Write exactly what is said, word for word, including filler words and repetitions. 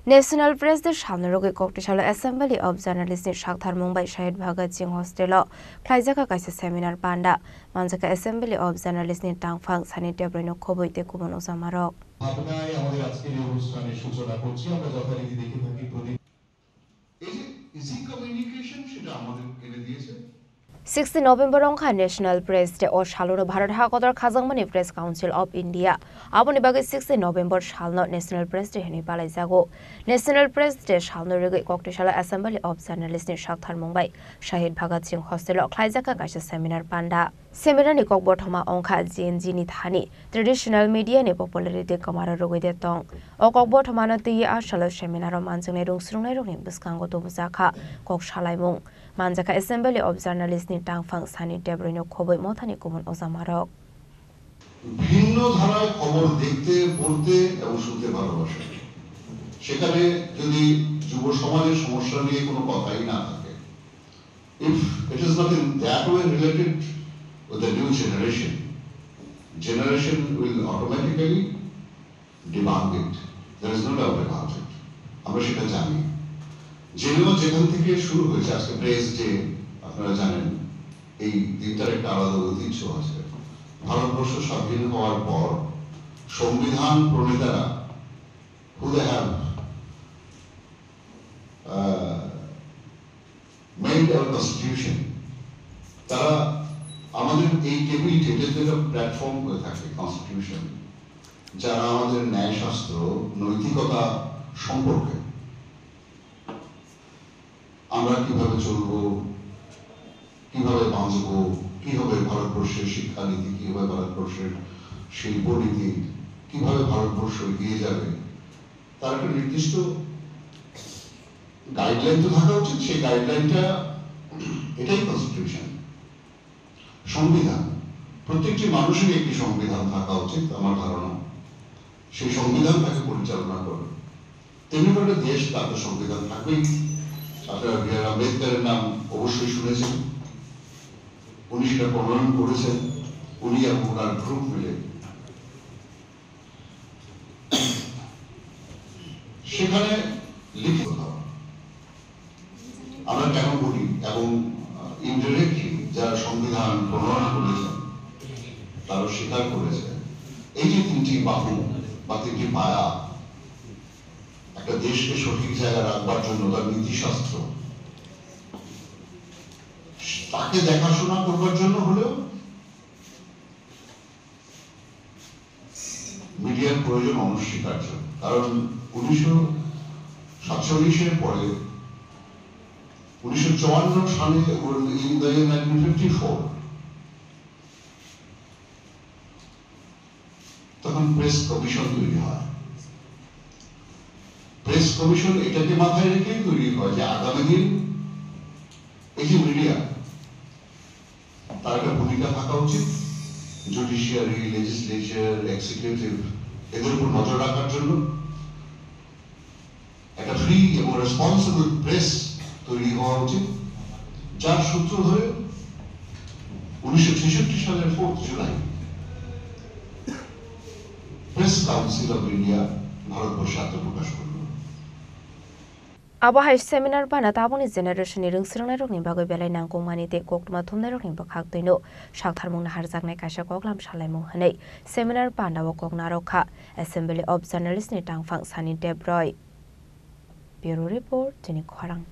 National Press Day salni rwgwi Koktisalo Assembly of Journalist ni saktharmung bai Shahid Bhagat Singh Hostel o khlaijakha kaisa seminar panda. Manjakha Assembly of Journalist ni tangphang sani tebroi no khobwi tei kubun ujamarok. ভাবনায় আমাদের আজকের এই অনুষ্ঠানের সূচনা করছি। আমরা যথারীতি দেখে থাকি প্রতি এই যে ইজি কমিউনিকেশন, সেটা আমাদের এনে দিয়েছে। Sixteen November wngkha National Press Day. O salono Bharat hakotor khajakmani Press Council of India. Aboni bagwi sixteen November salno National Press Day hwnwi palaijago. National Press Day salno rwgwi Koktisalo Assembly of Journalist ni saktharmung bai Shahid Bhagat Singh Hostel o khlaijakha kaisa seminar panda. Seminar ni kok bothoma wngkha G N G ni thani traditional media ni popularity kwmaro rwgwi de tong. O kok bothomano twiwi a salo seminar o manjaknai rwngsrwngnairokni bwskango tubujakha kok salaimung. Manjakha Assembly of Journalist ni tangphang sani tebroi no khobwi mothani kubun ujamarok. ভিন্ন ধারায় খবর দেখতে, পড়তে এবং শুনতে ভালোবাসে। সেখানে যদি যুব সমাজের সমস্যা নিয়ে কোনো কথাই না থাকে, if it is not in that way related with the new generation, generation will automatically debunk it. There is no doubt about it. আমরা সেটা জানি। জেনেভা যেখান থেকে শুরু হয়েছে আজকে প্রেস ডে, আপনারা জানেন, এই দিনটার একটা আলাদা ঐতিহ্য আছে। ভারতবর্ষ স্বাধীন হওয়ার পর সংবিধান প্রণেতারা, who they have, uh, made our constitution, তারা আমাদের এই টেবিলটি, এটা তো একটা প্ল্যাটফর্ম হয়ে থাকে কনস্টিটিউশন, যারা আমাদের ন্যায়শাস্ত্র, নৈতিকতা সম্পর্কে, আমরা কিভাবে চলবো, কিভাবে বাঁচবো, কি হবে ভারতবর্ষের শিক্ষানীতি, কি হবে ভারতবর্ষের শিল্পনীতি, কিভাবে ভারতবর্ষ এগিয়ে যাবে, তার একটা নির্দিষ্ট গাইডলাইন তো থাকা উচিত। সেই গাইডলাইনটা, এটাই কনস্টিটিউশন, সংবিধান। প্রত্যেকটি মানুষের একটি সংবিধান থাকা উচিত, আমার ধারণা। সেই সংবিধান তাকে পরিচালনা করে। তেমনি করে দেশ, তার তো সংবিধান থাকবেই। আপনারা বি আর আম্বেদকরের নাম অবশ্যই শুনেছেন, উনি সেটা প্রণয়ন করেছেন, উনি এবং ওনার গ্রুপ মিলে। সেখানে লিখিত কথা আমরা কেন বলি এবং ইনডাইরেক্টলি যারা সংবিধান প্রণয়ন করেছেন, তারা স্বীকার করেছেন, এই যে তিনটি বাহু বা তিনটি পায়া, একটা দেশকে সঠিক জায়গায় রাখবার জন্য তার নীতিশাস্ত্র, তাকে দেখাশোনা করবার জন্য হলেও মিডিয়ার প্রয়োজন অনস্বীকার্য। কারণ উনিশশো সাতচল্লিশের পরে, উনিশশো চুয়ান্ন সালে, in the year nineteen fifty-four, তখন প্রেস কমিশন তৈরি হয়। প্রেস কমিশন এটাকে মাথায় রেখেই তৈরি হয় যে আগামী দিন এই যে মিডিয়া, তার একটা ভূমিকা থাকা উচিত, জুডিশিয়ারি, লেজিসলেচার, এক্সিকিউটিভ, এদের উপর নজর রাখার জন্য। একটা ফ্রি এবং রেসপন্সিবল প্রেস তৈরি হওয়া উচিত, যার সূত্র ধরে উনিশশো ছেষট্টি সালের ফোর্থ July press council of India ভারতবর্ষে আত্মপ্রকাশ করল। Abo hai seminar pana tabukni generation ni rwngsrwngnairokni bagwi belai nangkukmani tei koktwma thumnairokni bwkhak twino saktharmung naharjaknai kaisa koklam salaimung hwnwi seminar panda o kok narwk kha Assembly of Journalist ni tangphang sani tebroi. Bureau Report, Chini Khorang.